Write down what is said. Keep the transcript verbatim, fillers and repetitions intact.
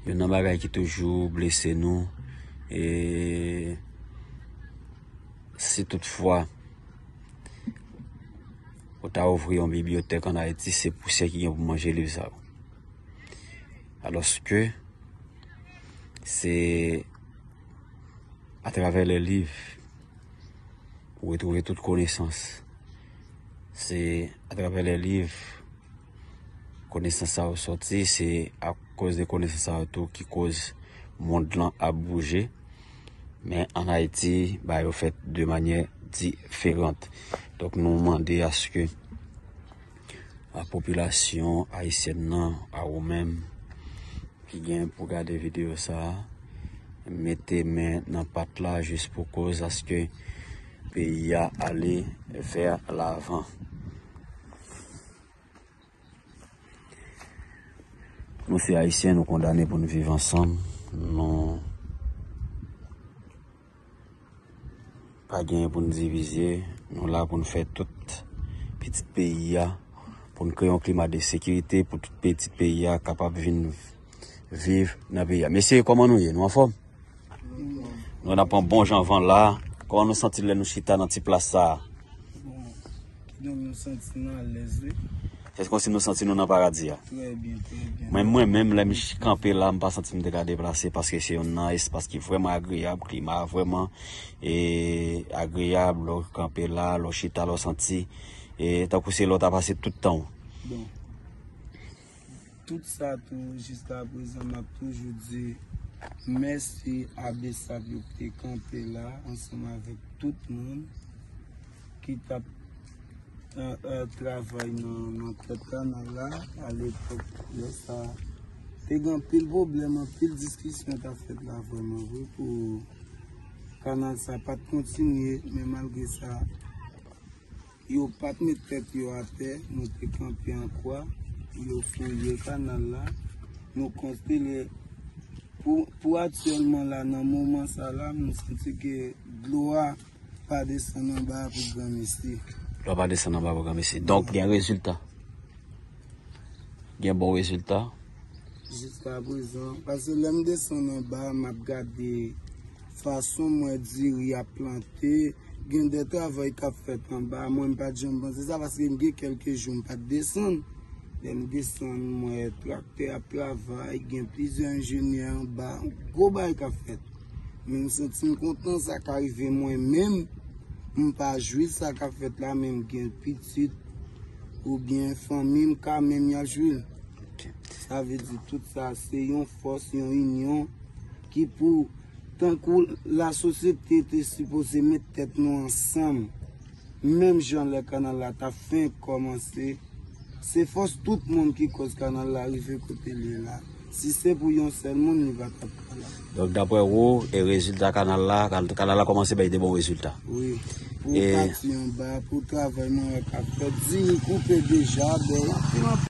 Youn nan bagay ki toujou blese nou, e si toutfwa ou ta ouvri yon bibliyotèk ann Ayiti, se pousyè ki gen pou manje liv sa yo. Alòske se atravè lè liv ou retwouve tout konesans. Se atravè lè liv konesans sa yo sòti, se akoz de konesans sa yo tou ki koz mond lan ap bouje. Men ann Ayiti, bagay yo fèt de manyè diferan. Donk, nou mande aske a popilasyon ayisyèn nan, a ou menm ki gen pou gade videyo sa a, mete men nan pat la jis pou koz aske peyi a ale vè lavan. Nou se Ayisyen, nou kondane pou n viv ansanm. Nou pa genyen pou n divize. Nou la pou n fè tout pitit peyi a, pou n kreye yon klima de sekirite, pou tout pitit peyi a kapab vin viv nan peyi a. Mesye, kòman nou ye? Nou anfòm? Nou, n ap pran bon jan van la. Kòman nou santi lè nou chita nan ti plas sa a? Bon, kidonk nou santi n alèz, wi. Se kòmsi nou santi nou nan paradi a. Trè byen, trè byen. Mwen, mwen menm, lè m ch-, kanpe la, m pa santi m te ka deplase paske se youn nan espas ki vrèman agreyab, klima a vrèman, e, agreyab, lè w kanpe la, lè w chita, lè w santi, e, tankou se lè w ta pase tout tan w. Bon. Tout sa tou, jiskaprezan, m ap toujou di mèsi a besap yo ki te kanpe la ansanm avèk tout moun ki t ap, e, e, travay nan, nan tèt kanal la. Alepòk, lè sa, te gen anpil pwoblèm, anpil diskisyon t ap fèt la vrèman vre pou kanal sa pa t kontinye, men malgre sa, yo pa t met tèt yo atè, nou te kanpe an kwa, yo fouye kanal la, nou konstile. Pou, pou aktyèlman la, nan moman sa la, m santi ke dlo a pa desann anba pou granmesi. Dlo a pa desann anba pou granmesi. Donk, gen rezilta. Gen bon rezilta. Jiskaprezan, paske lè m desann anba, m ap gade fason m wè diri ap plante, gen de travay k ap fèt anba. Mwen, m pa t janm panse sa, paske m gen kèlke jou m pa t desann. Lè m desann, m wè traktè ap travay, gen plizyè enjenyè anba, gwo bagay k ap fèt. Men m santi m kontan sa ka rive mwen menm, m pa jwi sa k ap fèt la, men m gen pitit oubyen fanmi m ka menm y ap jwi l. Ok. Sa vle di tout sa se yon fòs, yon inyon ki pou, tankou lasosyete te sipoze met tèt nou ansanm, menm jan lè kanal la t ap fenk kòmanse, se fòs tout moun ki kòz kanal la rive kote l ye la. Si se pou yon sèl moun, li pa t ap ka la. Donk, daprè ou, e rezilta kanal la, kan-, kanal la kòmanse bay de bon rezilta. Wi. Pou e pati anba, pou travay mwen wè k ap fèt, diri koupe deja, bèl anpil, anpil.